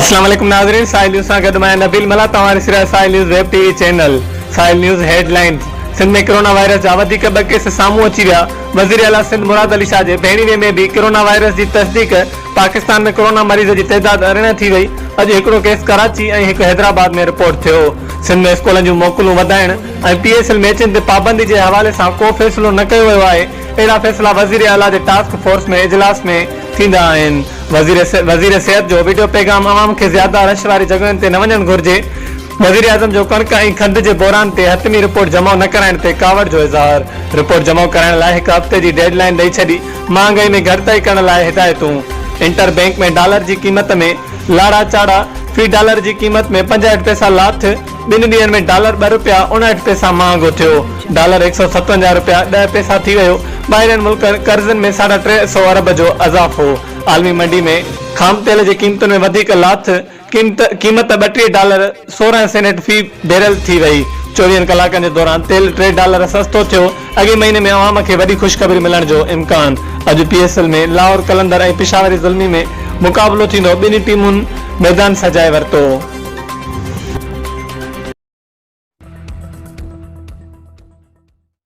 اسلام عليڪم ناظرين ساحل نيوز سان گڏ مان آهيان نبيل ملاح توهان ڏسي رهيا آهيو Sahil news web T V channel Sahil news headlines Sindh ۾ corona virus جا وڌيڪ ٻه ڪيس سامهون اچي ويا وزيراعليٰ سنڌ مراد علي شاهه جي ڀيڻيوي ۾ به ڪرونا وائرس جي تصديق پاڪستان ۾ ڪرونا مريض جي تعداد 18 ٿي وئي اڄ هڪڙو ڪيس ڪراچي ۽ هڪ حيدرآباد ۾ رپورٽ ٿيو سنڌ ۾ اسڪولن جون موڪلون وڌائڻ ۽ پي ايس ايل ميچن تي پابندي جي حوالي سان ڪو فيصلو نه ڪيو ويو آهي، اهڙا فيصلا وزير اعليٰ جي ٽاسڪ فورس ۾ اجلاس ۾ ٿيندا آهن. وزير صحت جو وڊيو پيغام عوام کي زياده رش واري جڳهين تي نه وڃڻ گهرجي، وزيراعظم جو ڪڻڪ ۽ کنڊ جي بحران تي حتمي رپورٽ جمع نه ڪرائڻ تي ڪاوڙ جو اظهار، رپورٽ جمع ڪرائڻ لاء هڪ هفتي جي ڊيڊ لائين ڏئي ڇڏي، مهانگائي ۾ گهٽتائي ڪرڻ لاء هدايتون، انٽر بئنڪ ۾ ڊالر جي قيمت ۾ لاڙا چاڙها، في ڊالر جي قيمت ۾ 65 پئسا لاٿ، ٻن ڏينهن ۾ ڊالر ٻه رپيا 59 پئسا مهانگو ٿيو، ڊالر هڪ سئو 57 رپيا ڏهه پئسا ٿي ويو، ٻاهرين ملڪن قرضن ۾ ساڍا ٽي سئو ارب جو اضافو، عالمي منڊي ۾ خام تيل جي قيمتن ۾ وڌيڪ لاٿ، قيمت 32 ڊالر 16 سينٽ في بيرل ٿي وئي، چوويهن ڪلاڪن جي دوران تيل ٽي ڊالر سستو ٿيو، اڳئين مهيني ۾ عوام کي وڏي خوشخبري ملڻ جو امڪان، اڄ پي ايس ايل ۾ لاهور قلندر ۽ پشاوري زلمي ۾ مقابلو ٿيندو، ٻنهي ٽيمن ميدان سجائي ورتو.